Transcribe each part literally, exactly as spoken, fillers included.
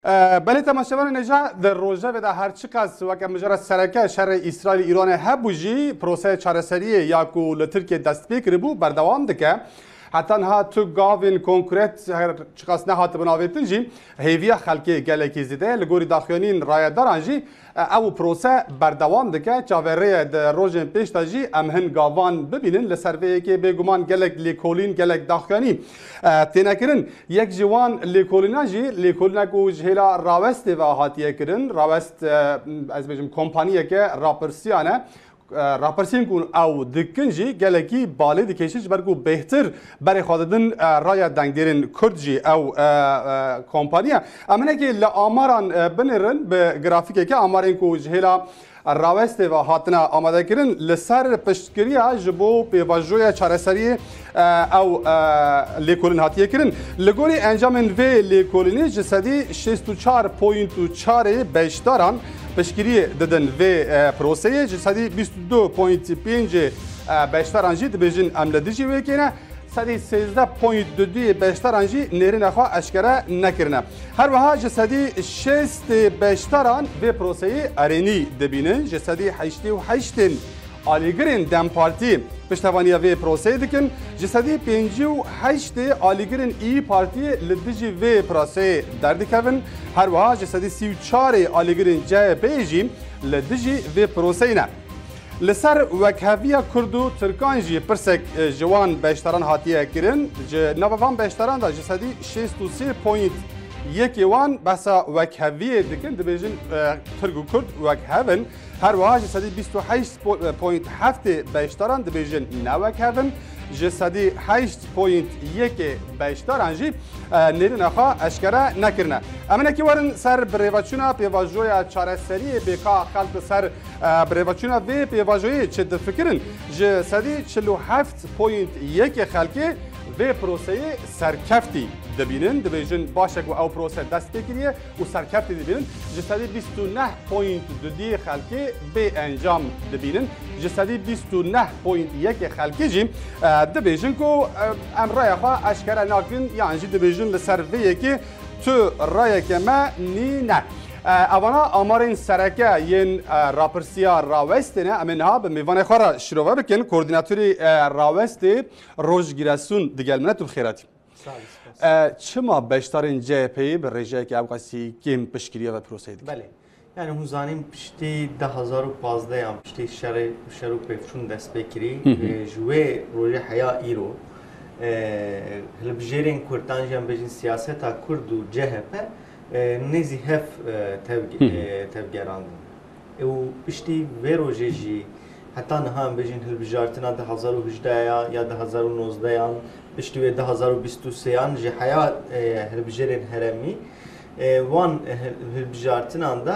Belê temaşevanên hêja, di rojevê de her çiqas weke mijara sereke şerê Îsraîl-Îranê hebû jî, proseya çareseriyê ya ku li Tirkiyê dest pê kiribû berdewam dike. Heta niha tu gavên konkret her çiqas nehatibin avêtin jî, hêviya xelkê gelekî zêde ye. Li gorî daxuyaniyên rayedaran jî, e, ew prose berdewam dike. Çaverê ye di rojên pêş de jî em hin gavan bibînin. Li ser vê yekê bêguman gelek lêkolîn, gelek daxuyanî, e, têne kirin. Yek ji wan lêkolînan jî, lêkolîna ku ji hêla Rawestê ve hatiye kirin, Rawest, e, ez bêjim, kompaniyeke rapirsiyane, e, rapirsiyên ku ew dikin jî gelekî balê dikêşin, ji ber ku bêhtir berê xwe didin, e, raya dengdêrên Kurd jî ew, e, e, kompaniya. Em hinekî li amaran, e, binêrin bi grafîkeke, amarên ku ji hêla Rawestê ve hatine amadekirin, li ser piştgiriya ji bo pêvajoya çareseriyê, e, ew, e, lêkolîn hatiye kirin. Li gorî encamên vê lêkolînê ji sedî şêst û çar point û çarê beşdaran piştgiriyê didin vê, e, proseyê, ji sedî bîst û du point pêncê, e, beşdaran jî dibêjin em li dijî wê kêne. Sedî sêzdeh point du duyê beşdaran jî nêrîna xwe eşkere nekirine. Her wiha ji sedî şêstê beşdaran vê proseyê erênî dibînin, ji sedî heştê û heştên alîgirên DEM Partî piştevaniya vê proseyê dikin, ji sedî pêncî û heştê alîgirên İYİ Partiyê li dijî vê proseyê derdikevin, her wiha ji sedî sî û çarê alîgirên CHP'yê jî li dijî vê proseyê ne. Li ser wekheviya Kurd û Tirkan jî pirsek, e, ji wan beşdaran hatiye kirin. Ji nava van beşdaran de ji sedî şêst û sê point yekê wan behsa wekheviyê dikin, dibêjin, e, Tirk û Kurd wekhev in. Her wiha ji sedî bîst û heşt point heftê beşdaran dibêjin ne wekhev in. Ji sedî heşt point yekê beşdaran jî, e, nêrîna xwe eşkere nekirine. Em hinekî werin ser birêveçûna pêvajoya çareseriyê, bêka xelk li ser, e, birêveçûna vê pêvajoyê çi difikirin. Ji sedî çil û heft point yekê xelkê vê proseyê serkeftî dibînin, dibêjin baş e ku ew prose dest pê kiriye û serkeftî dibînin. Ji sedî bîst û neh point du duyê xelkê bê encam dibînin. Ji sedî bîst û neh point yekê xelkê jî, e, dibêjin ku, e, em raya xwe eşkere nakin, yan jî dibêjin li ser vê yekê tu rayeke me nîne. E, evana amarên sereke yên, e, rapirsiya Rawestê ne. Em ê niha bi mêvanê xwe re şirove bikin. Koordînatorê, e, Rawestê, Roj Giresun, digel min e, tu bi xêr hatî. Sağ ol, spas. E, çima beşdarên CHP'yê bi rêjeyeke ewqasî kêm piştgiriya ve proseyê dikin? Belê. Yani hûn zanîn piştî du hazar û pazdeh yan piştî şerê, şer û pevçûn dest pê kirî, Hı hı. e, ji wê rojê heya îro, e, hilbijêrên Kurdan jî em bêjin siyaseta Kurd û CHP, e, nêzî hev, e, tev-, Hı hı. e, tevgerandin. Û piştî vê rojê jî heta niha em bêjin hilbijartina du hazar û hejdeh ya, ya du hazar û nozdeh yan, piştî wê du hazar û bîst û sê yan ji heya, e, hilbijêrên herêmî, e, wan, e, hil-, hilbijartinan de,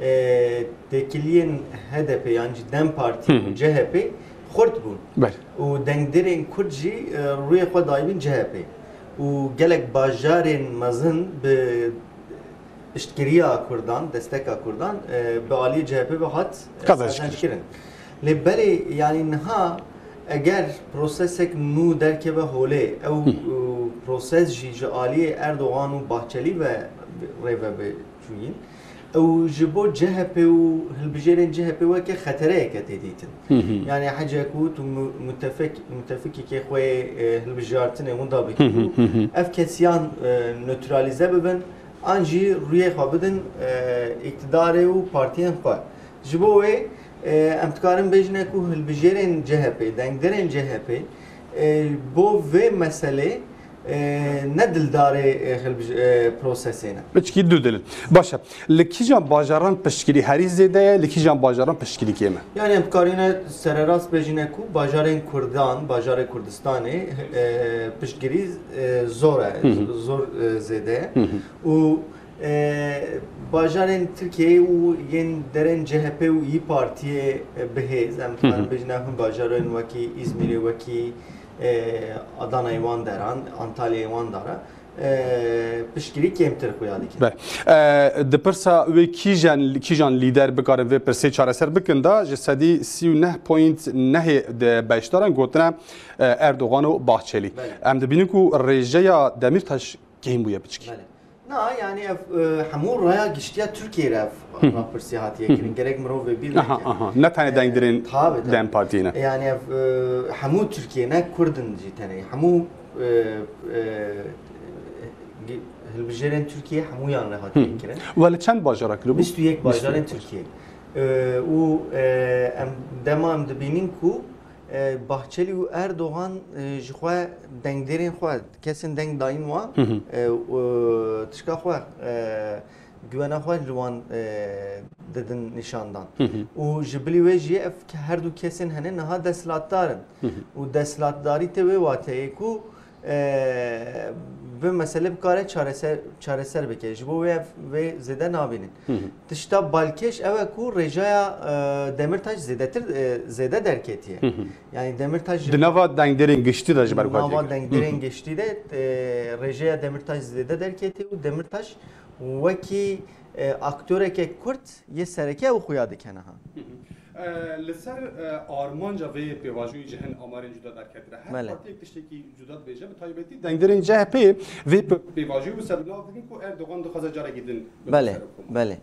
e, têkiliyên H D P yan jî DEM Partî Hı hı. û C H P xurt bûn. Belê. Û dengdêrên Kurd jî, e, rûyê xwe dayibîn C H P. Û gelek bajarên mezin bi piştgiriya Kurdan, desteka Kurdan, e, bi alî C H P ve hat, e, Qezenc qezenc kirin. kirin. Lê belê, yanî niha eger prosesek nû derkeve holê, ew, Hı. e, proses jî ji aliyê Erdogan û Bahçelî ve rê ve biçûyîn, ew ji bo C H P û hilbijêrên C H P weke xetereyeke tê dîtin. Hı hı. Yanî hece ku tu mu-, mutefek-, mutefikekê xwe yê, e, hilbijartinê winda bikî Hı hı, û hı hı. ev kesiyan, e, nötralize bibin, an jî rûyê xwe bidin, e, îktidarê û partiyên xwe. Ji bo wê, e, em dikarin bêjine ku hilbijêrên C H P, dengderên C H P, e, bo vê meselê, e, ne dildarê, e, hilbij-, e, prosesê ne. Piçkî du dil in. Baş e. Li kîjan bajaran piştgirî herî zêde ye, li kîjan bajaran piştgirî kêm e? Yani em dikarîne sererast bêjine ku bajarên Kurdan, bajarê Kurdistanê, e, piştgirî, e, zor e, Hı hı. zor, e, zêde ye. Hı hı. Û, e, bajarên Tirkiyeyê û yên derên C H P û İYİ Partiyê, e, bi hêz, em Hı hı. dikarin bêjin ev hin bajarên wekî Îzmîrê, wekî, e, Adanayê wan deran, Antalyayê wan dara, e, piştgirî kêmtir xuya dikin. Be. E, di pirsa wê kîjen, kîjan lîder bikarin vê pirsê çareser bikin de, ji sedî sî û neh point nehê de beşdaran gotine, e, Erdogan û Bahçelî. Belê. Em dibînin ku rêjeya Demîrtaş kêm bûye piçkî. Belê. Ha, yani ev, e, hemû raya giştiya Tirkiyê re ev rapirsî hatiye kirin. Gerek mirov vê bîr neke. Aha, aha. Ne tenê dengdirên DEM Partiyê ne. Yani ev, e, hemû Tirkiyê ne Kurd in jî tenê. Hemû, e, e, gi-, hilbijêrên Tirkiyê hemûyan re hatiye kirin. Wele çend bajara kiribû? Bîst û yek bajarên Tirkiyê. E, û, e, em dema em dibînin ku, e, Bahçeli û Erdogan, e, ji xwe dengdêrên xwe, kesên deng dayîn wan, e, û tişka xwe, e, güwena xwe li wan, e, didin nîşandan. Û ji bilî wê jî ev ke-, her du kesên hene niha desthilatdar in. Û desthilatdarî tê wê wateyê ku, e, vê mesele bikare çareser, çareser bike. Ji bo wê ev, vê zêde nabînin. Tişta balkêş ew e ku rêjeya, e, Demirtaş zêdetir, e, zêde derketiye. Yani Demirtaş ji Di nava dengdêrên giştî de ji ber ku nava hatiye kirin. Dengdêrên giştî de, e, rêjeya Demirtaş zêde derketiye û Demirtaş wekî, e, aktoreke Kurd yê sereke ew xuya dike niha. E, li ser, e, armanca vê pêvajoyê jî hin amarên cuda derketine. Her Belê. Partiyek tiştekî cuda dibêje, bi taybetî dengderên C H P vê p-, pêvajoyê wisa bi nav dikin ku Erdogan dixwaze carekî din bibe Belê, serokkomar. Belê.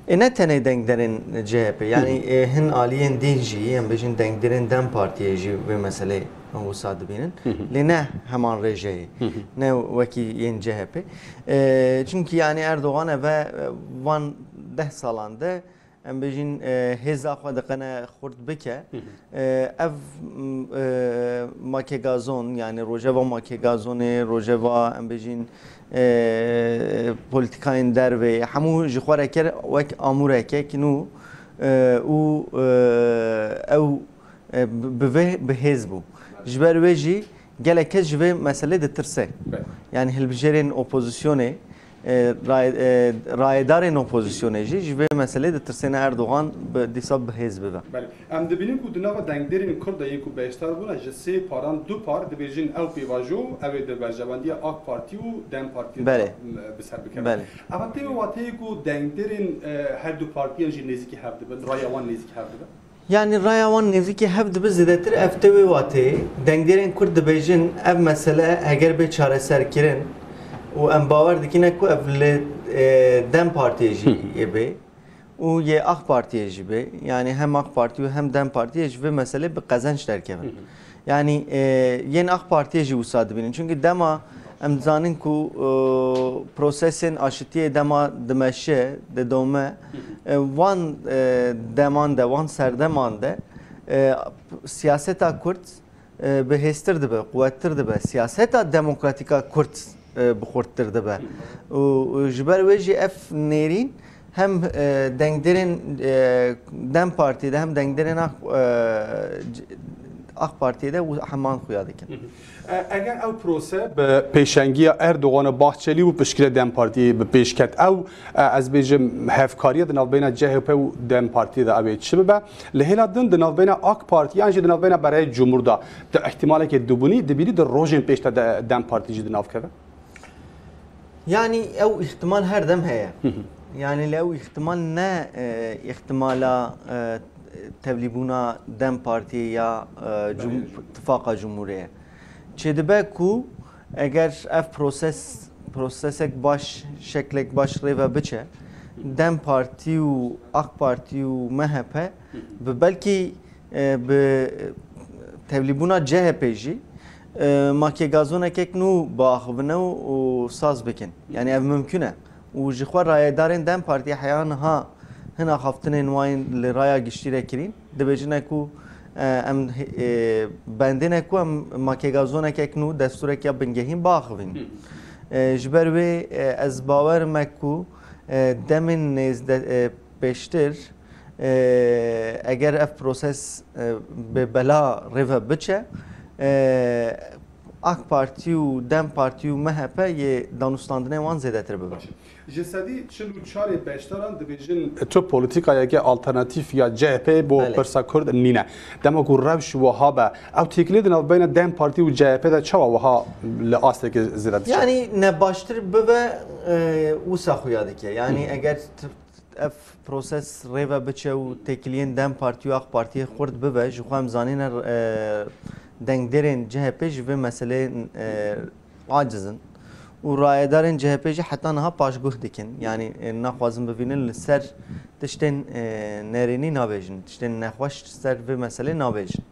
E, ne tenê dengderên C H P, yani, e, hin aliyên din jî, em bêjin dengderên DEM Partiyê jî vê meselê wisa dibînin. Lê ne heman rêjeyê, ne wekî yên C H P. E, çimkî yani Erdogan eve, e, van deh salan de em bêjin, e, hêza xwe diqene xurt bike. E, ev, m, e, makegazon, yani rojeva makegazonê, rojeva, em bêjin, e, polîtîkayên dervê, hemû ji xwe re kir wek amûrekek nû, e, û, e, ew, e, bi, bi vê bi hêz bû. Ji ber wê jî gelek kes ji vê meselê ditirse. Belê. Yani hilbijêrên opozisyonê, e, raye-, e, rayedarên opozisyonê jî ji vê meselê ditirsêne Erdogan bi, dîsa bi hêz bibe. Belê. Em dibînin ku di nava dengderên Kurd de yên ku beşdar bûne ji sê paran du par dibêjin ew pêvajo ew ê di berjewendiya AK Partî û DEM Partî de, Belê. em, bi ser bikeve. Belê. Eva tê wê wateyê ku dengderên, e, her du partiyan jî nêzîkî hev dibin, raya wan nêzîkî hev dibe? Yani raya wan nêzîkî hev dibe zêdetir, ev tê wê wateyê. Dengderên Kurd dibêjin ev mesele heger bê çareserkirin û em bawer dikine ku ev li, e, DEM Partiyê jî yê bê û yê AK Partiyê jî bê. Yani hem AK Partî û hem DEM Partiyê ji vê meselê bi qezenç derkevin. Yani, e, yên AK Partiyê jî wisa dibînin. Çimkî dema em dizanin ku, e, prosesên aşitiyê dema dimeşe, didome, e, van, e, deman de, van serdeman de, e, siyaseta Kurd, e, bihêztir dibe, quwettir dibe. Siyaseta demokratîka Kurd, e, bi xurttir dibe. Û, û ji ber wê jî ev nêrîn hem, e, dengderên, e, DEM Partiyê de hem dengderên AK, e, c-, AK Partiyê de û heman xuya dikin. E, eger ew prose bi pêşengiya Erdogan û Bahçelî û piştgirê DEM Partiyê bi pêş ket, ew, e, ez bêjim, hevkariya di navbeyna C H P û DEM Partiyê de ew ê çi bibe? Li hêla din di navbeyna AK Partî yan jî di navbeyna Berhayê Cumhur de tu îhtimalekê dibûnî, dibînî di rojên pêş de de-, DEM Partî jî di nav keve? Yani ew îhtimal her dem heye. Yani li ew îhtimal ne, e, îhtimala, e, tevlîbûna DEM Partiyê ya, e, cum-, Tifaqa Cumhuriyê ye. Çêdibe ku eger ev proses, prosesek baş, şeklek baş rêve biçe, DEM Partî û AK Partî û M H P bi belkî, e, bi tevlîbûna C H P jî, e, makegazonekek nû biaxivine û, û saz bikin. Yani ev mimkun e. Û ji xwe rayedarên DEM Partiyê heya niha hin axaftinên wan li raya giştî re kirîn, dibêjine ku, e, em, e, bendê ne ku em makegazonekek nû, destûrek ya bingehîn biaxivîn. E, ji ber wê, e, ez bawer me ku, e, demên nêzde-, e, pêştir, e, eger ev proses, e, bi bela rêve biçe, e, AK Partî û DEM Partî û M H P yê danûstandinê wan zêdetir bibe. Baş e. Ji sedî çil û çarê beşdaran dibêjin tu polîtîkayeke alternatîf ya C H P bo Belê. Pirsa Kurd nîne. Dema ku rewş wiha be, ew têkilî di navbeyna DEM Partî û C H P de çawa wiha li asteke zêde diçe? Yani ne baştir bibe, e, wisa xuya dike. Yani Hı. eger t-, ev proses rêve biçe û têkiliyên DEM Partî û AK Partiyê xurt bibe, ji xwe em zanîne, e, dengderên C H P ji vê meseleyê, e, aciz in. û rayedarên C H P jî heta niha paşguh dikin. Yanî, e, naxwazin bivînin li ser tiştên, e, nerênî nabêjin, tiştên nexweş ser vê meselê nabêjin.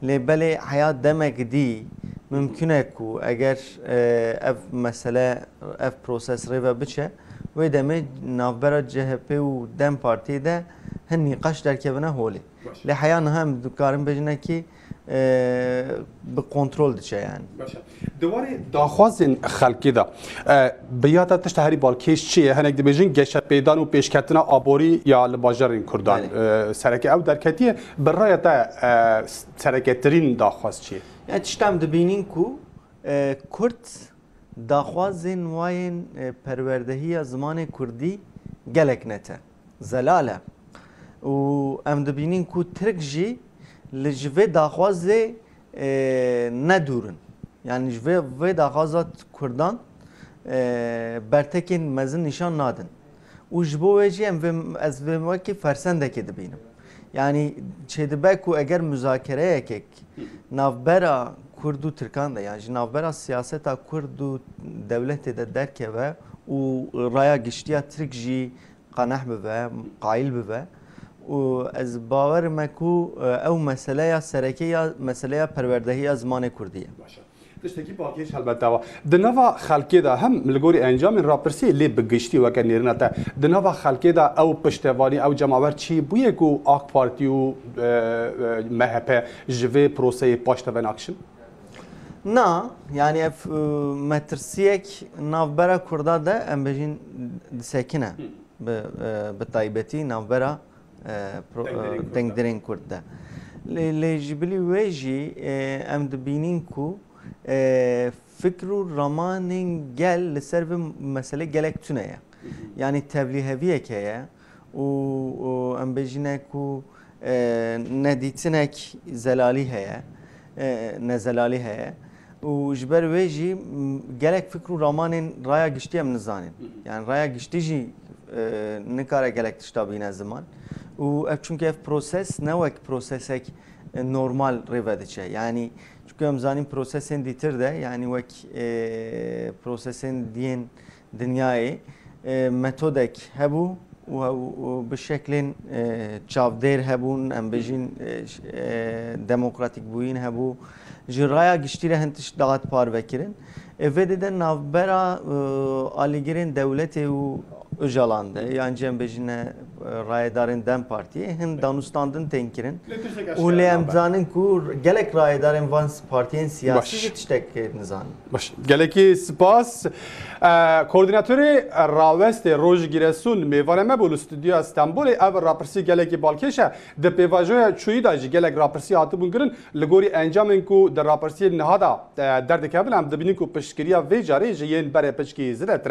Lê belê heya demek dî mimkun e ku eger, e, ev mesele, ev proses rêve biçe, wê demê navbera C H P û DEM Partiyê de hin nîqaş derkevine holê. Baş. Lê heya niha em dikarin bêjine kî, e, bi kontrol diçe yani. Baş e. Di warê daxwazên xelkê de, e, bi ya te tişta herî balkêş çi ye? Hinek dibêjin geşepêdan û pêşketina aborî ya li bajarên Kurdan. Belê. E, sereke ew derketiye. Bi raya te, e, sereketirîn daxwaz çi ye? Yani tişta em dibînin ku, e, Kurd daxwazên wayên, e, perwerdehiya zimanê Kurdî gelek net e. Zelal e. Û em dibînin ku Tirk jî li ji vê daxwazê, e, ne dûr in. Yani ji vê, vê daxwaza Kurdan, e, bertekên mezin nîşan nadin. Û ji bo wê jî em vê, ez vê wekî fersendekê dibînim. Yani çêdibe ku eger muzakereyekek navbera Kurd û Tirkan de, yani ji navbera siyaseta Kurd û dewletê de derkeve û raya giştiya Tirk jî qaneh bibe, qayîl bibe. Û ez bawer me ku, e, ew meseleya sereke ya, meseleya perwerdehiya zimanê Kurdî ye. Baş e. Tiştekî balkêş helbet dawa. Di nava xelkê de hem li gorî encamên rapirsiyê lê bi giştî weke nêrîna te, di nava xelkê de ew piştevanî, ew cemawer çêbûye ku AK Partî û, e, e, M H P ji vê proseyê paş de venakişin? Na, yani ev, e, metirsiyek navbera Kurda de em bêjin disekine. Bi, e, bi taybetî navbera, e, pro-, e, Dengderên Kurd de. Dengderên Kurd de. Lê, lê ji bilî wê jî, e, em dibînin ku, e, fikr û ramanên gel li ser vê meselê gelek tune ye. Hı hı. Yani tevlîheviyek heye û, û em bêjine ku, e, nedîtinek zelalî heye, e, nezelalî heye. Û ji ber wê jî, m, gelek fikr û ramanên raya giştî em nizanin. Hı hı. Yani raya giştî jî, e, nikare gelek tişta bîne ziman. Û ev, çunke ev proses ne wek prosesek, e, normal rêve diçe. Yani çunke em zanin prosesên dîtir de, yani wek, e, prosesên diyên dinyayê, e, metodek hebû û, û bi şeklên, e, çavdêr hebûn, em bêjin, e, ş-, e, demokratîk bûyîn hebû. Ji raya giştî re hin tişt dihat parve kirin. E, vê dê de navbera, e, alîgirên dewletê û Ocalan de, yan jî em bêjine, e, rayedarên DEM Partiyê hin danûstandin tên kirin. Lê tiştek û eşkere lê em nabe. Zanin ku gelek rayedarên van partiyên siyasî Baş. Jî tiştek nizanin. Baş. Gelekî spas. E, koordînatorê Rawestê Roj Giresun mêvanê me bû li stûdyoya Stenbolê. Ev rapirsî gelekî balkêş e. Di pêvajoya çûyî de jî gelek rapirsî hatibûn kirin. Li gorî encamên ku di rapirsiyên niha de, e, derdikevin, em dibînin ku piştgiriya vê carê ji yên berê piçkî zêdetir e.